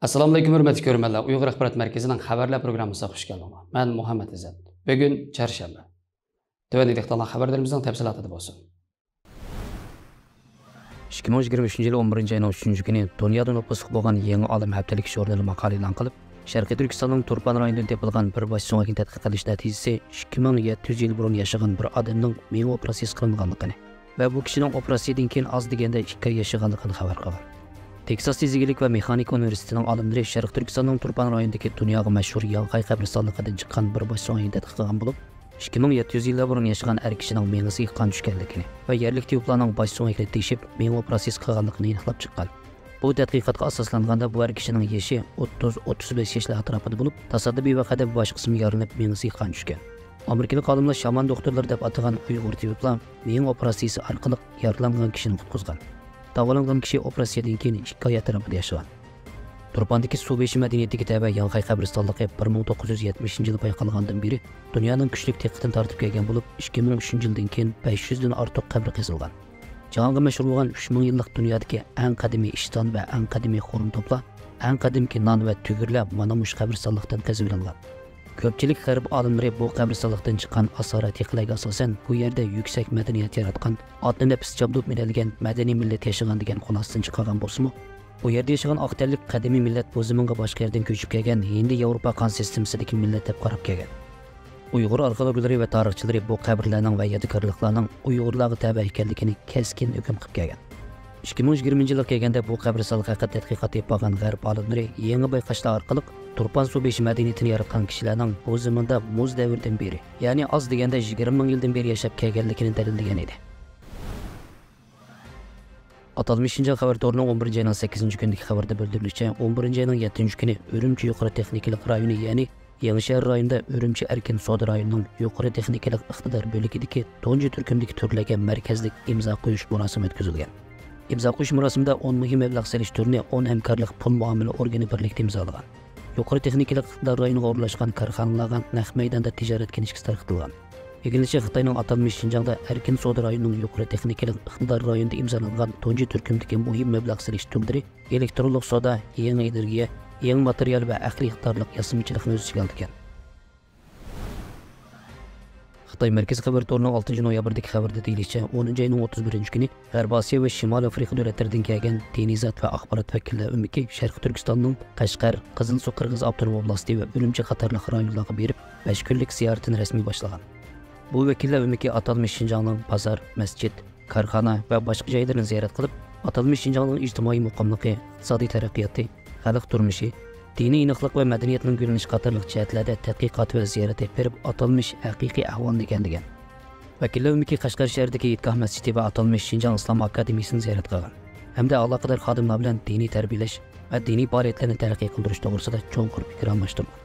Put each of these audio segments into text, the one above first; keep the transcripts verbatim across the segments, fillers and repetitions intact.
ئەسسالامۇئەلەيكۇم، ھۆرمەتلىك كۆرۈرمەنلەر. ئۇيغۇر ئاخبارات مەركىزىنىڭ خەۋەرلەر پروگراممىسىغا خۇش كەلدىڭلار. مەن مۇھەممەت ئىززەت. بۈگۈن چارشەنبە. تۆۋەندىكى دېھقانلار خەۋەرلىرىمىزنىڭ تەپسىلاتىدا بولسۇن. ئىككى مىڭ يىگىرمە ئۈچىنچى يىل ئون بىرىنچى ئاينىڭ ئۈچىنچى كۈنى دۇنيادا نوپۇسلۇق بولغان يېڭى ئالەم ھەپتىلىك ژۇرنىلى ماقالە ئېلان قىلىپ، شەرقىي تۈركىستاننىڭ تۇرپان رايونىدىن تېپىلغان بىر باش سۆڭەكنى تەتقىق قىلىش نەتىجىسى ئىككى مىڭ يەتتە يۈز يىل بۇرۇن ياشىغان بىر ئادەمنىڭ مېڭە ئوپېراتسىيىسى قىلىنغانلىقىنى ۋە بۇ كىشىنىڭ ئوپېراتسىيىدىن كېيىن ئاز دېگەندە ئىككى ئاي ياشىغانلىقىنى خەۋەر قىلغان. تېكساس تېز ئىگىلىك ۋە مېخانىكا ئۇنىۋېرسىتېتىنىڭ ئالىملىرى شەرقىي تۈركىستاننىڭ تۇرپان رايونىدىكى دۇنياغا مەشھۇر ياڭخەي قەبرىستانلىقىدىن چىققان بىر باش سۆڭەكنى تەتقىق قىلغان بولۇپ، ئىككى مىڭ يەتتە يۈز يىللار بۇرۇن ياشىغان ئەر كىشىنىڭ مېڭىسىگە قان چۈشكەنلىكىنى ۋە يەرلىك تېۋىپلارنىڭ باش سۆڭىكىنى تېشىپ، مېڭە ئوپېراتسىيىسى قىلغانلىقىنى ئېنىقلاپ چىققان. بۇ تەتقىقاتقا ئاساسلانغاندا، بۇ ئەر كىشىنىڭ يېشى ئوتتۇز، ئوتتۇز بەش ياشلار ئەتراپىدا بولۇپ، تاسادىپىي ۋەقەدە باش قىسمى يارىلىنىپ، مېڭىسىگە قان چۈشكەن. ئامېرىكىلىق ئالىملار شامان دوختۇرلىرى دەپ ئاتىغان ئۇيغۇر تېۋىپلار مېڭە ئوپېراتسىيىسى ئارقىلىق يارىلانغان كىشىنى قۇتقۇزغان. داۋالانغان كىشى ئوپېراتسىيەدىن كېيىن ئىككى ئاي ئەتراپىدا ياشىغان. تۇرپاندىكى سۇ بېشى مەدەنىيىتىگە تەۋە ياڭخەي قەبرىستانلىقى بىر مىڭ توققۇز يۈز يەتمىشىنچى يىلى بايقالغاندىن بېرى دۇنيانىڭ كۈچلۈك دىققىتىنى تارتىپ كەلگەن بولۇپ، ئىككى مىڭ ئۈچىنچى يىلدىن كېيىن بەش يۈزدىن ئارتۇق قەبرە قېزىلغان. جاھانغا مەشھۇر بولغان ئۈچ مىڭ يىللىق دۇنيادىكى ئەڭ قەدىمىي ئىشتان ۋە ئەڭ قەدىمىي خورۇم توپلار، ئەڭ قەدىمكى نان ۋە تۈگۈرلەر مانا مۇشۇ قەبرىستانلىقتىن قېزىۋېلىنغان. كۆپچىلىك غەرب ئالىملىرى بۇ قەبرىستانلىقتىن چىققان ئاسارەت يىقىلارغا ئاساسەن، بۇ يەردە يۈكسەك مەدەنىيەت ياراتقان، ئاتنى نەپىس چاپلىنىپ مىنەلىگەن مەدەنىي مىللەت ياشىغان دېگەن خۇلاسىدىن چىقارغان بولسىمۇ، بۇ يەردە ياشىغان ئاق تەنلىك قەدىمىي مىللەت بۇ زېمىنغا باشقا يەردىن كۆچۈپ كەلگەن ھىندى ياۋروپا قان سىستېمىسىدىكى مىللەت دەپ قاراپ كەلگەن. ئۇيغۇر ئارخېئولوگلىرى ۋە تارىخچىلىرى بۇ قەبرىلەرنىڭ ۋە يادىكارلىقلارنىڭ ئۇيغۇرلارغا تەۋە ئىكەنلىكىنى كەسكىن ھۆكۈم قىلىپ كەلگەن. ئىككى مىڭ يىگىرمىنچى يىلغا كەلگەندە بۇ قەبرىستانلىق ھەققىدە تەتقىقات ئېلىپ بارغان غەرب ئالىملىرى يېڭى بايقاشلار ئارقىلىق تۇرپان سۇ بېشى مەدەنىيىتىنى ياراتقان كىشىلەرنىڭ بۇ زېمىندا مۇز دەۋرىدىن بېرى، يەنى ئاز دېگەندە يىگىرمە مىڭ يىلدىن بېرى ياشاپ كەلگەنلىكىنى دەلىللىگەن ئىدى. ئاتالمىش شىنجاڭ خەۋەر تورىنىڭ ئون بىرىنچى ئاينىڭ سەككىزىنچى كۈنىدىكى خەۋىرىدە بىلدۈرۈلۈشىچە، ئون بىرىنچى ئاينىڭ يەتتىنچى كۈنى ئۈرۈمچى يۇقىرى تېخنىكىلىق رايونى، يەنى يېڭىشەھەر رايونىدا ئۈرۈمچى ئەركىن سودا رايونىنىڭ يۇقىرى تېخنىكىلىق ئىقتىدار بۆلىكىدىكى تۇنجى تۈركۈمدىكى تۈرلەرگە مەركەزلىك ئىمزا قويۇش مۇراسىمى ئۆتكۈزۈلگەن. ئىمزا قويۇش مۇراسىمىدا ئون مۇھىم مەبلەغ سېلىش تۈرىنى ئون ھەمكارلىق پۇل مۇئامىلە ئورگىنى بىرلىكتە ئىمزالىغان. يۇقىرى تېخنىكىلىق ئىقتىدار رايونىغا ئورۇنلاشقان كارخانىلارغا نەق مەيداندا تىجارەت كىنىشكىسى تارقىتىلغان. ئىگىلىنىشىچە، خىتاينىڭ ئاتالمىش شىنجاڭدا ئەركىن سودا رايونىنىڭ يۇقىرى تېخنىكىلىق ئىقتىدار رايونىدا ئىمزالانغان تۇنجى تۈركۈمدىكى مۇھىم مەبلەغ سېلىش تۈرلىرى ئېلېكترونلۇق سودا، يېڭى ئېنېرگىيە، يېڭى ماتېرىيال ۋە ئەقلىي ئىقتىدارلىق ياسىمىچىلىقنى ئۆز ئىچىگە ئالىدىكەن. خىتاي مەركىزىي خەۋەر تورىنىڭ ئالتىنچى نويابىردىكى خەۋىرىدە دېيىلىشىچە، ئونىنچى ئاينىڭ ئوتتۇز بىرىنچى كۈنى غەربىي ئاسىيا ۋە شىمالىي ئافرىقا دۆلەتلىرىدىن كەلگەن دىنىي زات ۋە ئاخبارات ۋەكىللەر ئۆمىكى شەرقىي تۈركىستاننىڭ قەشقەر، قىزىلسۇ قىرغىز ئاپتونوم ئوبلاستى ۋە ئۈرۈمچى قاتارلىق رايونلارغا بېرىپ، بەش كۈنلۈك زىيارىتىنى رەسمىي باشلىغان. بۇ ۋەكىللەر ئۆمىكى ئاتالمىش شىنجاڭنىڭ بازار، مەسچىت، كارخانا ۋە باشقا جايلىرىنى زىيارەت قىلىپ، ئاتالمىش شىنجاڭنىڭ ئىجتىمائىي مۇقىملىقى، ئىقتىسادىي تەرەققىياتى، خەلق تۇرمۇشى، دىنىي ئىناقلىق ۋە مەدەنىيەتنىڭ گۈللىنىشى قاتارلىق جەھەتلەردە تەتقىقات ۋە زىيارەت ئېلىپ بېرىپ، ئاتالمىش ھەقىقىي ئەھۋالنى ئىگىلىگەن. ۋەكىللەر ئۆمىكى قەشقەر شەھىرىدىكى ھېيتگاھ مەسچىتى ۋە ئاتالمىش شىنجاڭ ئىسلام ئاكادېمىيىسىنى زىيارەت قىلغان ھەمدە ئالاقىدار خادىملار بىلەن دىنىي تەربىيەلەش ۋە دىنىي پائالىيەتلەرنى تەرەققىي قىلدۇرۇش توغرىسىدا چوڭقۇر پىكىر ئالماشتۇرغان.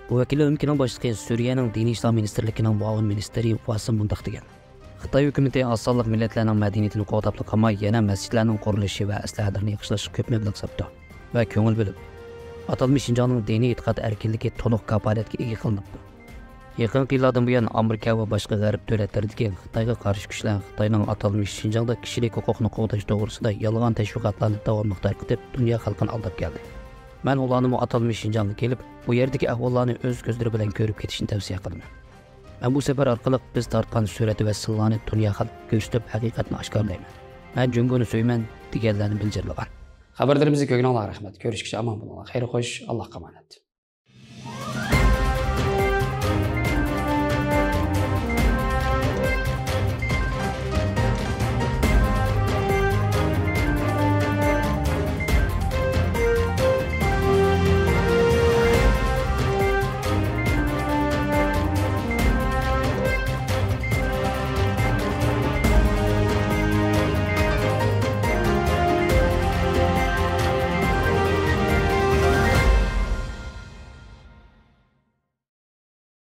بۇ ۋەكىللەر ئۆمىكىنىڭ باشلىقى سۈرىيەنىڭ دىنىي ئىشلار مىنىستىرلىكىنىڭ مۇئاۋىن مىنىستىرى ۋاسىم مۇنداق دېگەن: خىتاي ھۆكۈمىتى ئاز سانلىق مىللەتلەرنىڭ مەدەنىيىتىنى قوغداپلا قالماي، يەنە مەسچىتلەرنىڭ قۇرۇلۇشى ۋە ئەسلىھەلىرىنى ياخشىلاشقا كۆپ مەبلەغ ساپتۇ ۋە كۆڭۈل بۆلۈپ، ئاتالمىش شىنجاڭنىڭ دىنىي ئېتىقاد ئەركىنلىكى تولۇق كاپالەتكە ئىگە قىلىنىپتۇ. يېقىنقى يىللاردىن بۇيان، ئامېرىكا ۋە باشقا غەرب دۆلەتلىرىدىكى خىتايغا قارشى كۈچلەر خىتاينىڭ ئاتالمىش شىنجاڭدا كىشىلىك ھوقۇقنى قوغداش توغرىسىدا يالغان تەشۋىقاتلارنى داۋاملىق تارقىتىپ، دۇنيا خەلقىنى ئالداپ كەلدى. مەن ئۇلارنىمۇ ئاتالمىش شىنجاڭغا كېلىپ، بۇ يەردىكى ئەھۋاللارنى ئۆز كۆزلىرى بىلەن كۆرۈپ كېتىشنى تەۋسىيە قىلىمەن. مەن بۇ سەپەر ئارقىلىق بىز تارتقان سۈرەت ۋە سىنلارنى دۇنيا خەلقىگە كۆرسىتىپ، ھەقىقەتنى ئاشكارىلايمەن. مەن جۇڭگونى سۆيىمەن دېگەنلەرنى بىلجىرلىغان. خەۋەرلىرىمىزنى كۆرگىنىڭلارغا رەھمەت. كۆرۈشكىچە ئامان بولۇڭلار. خەير خوش، ئاللاھقا ئامانەت.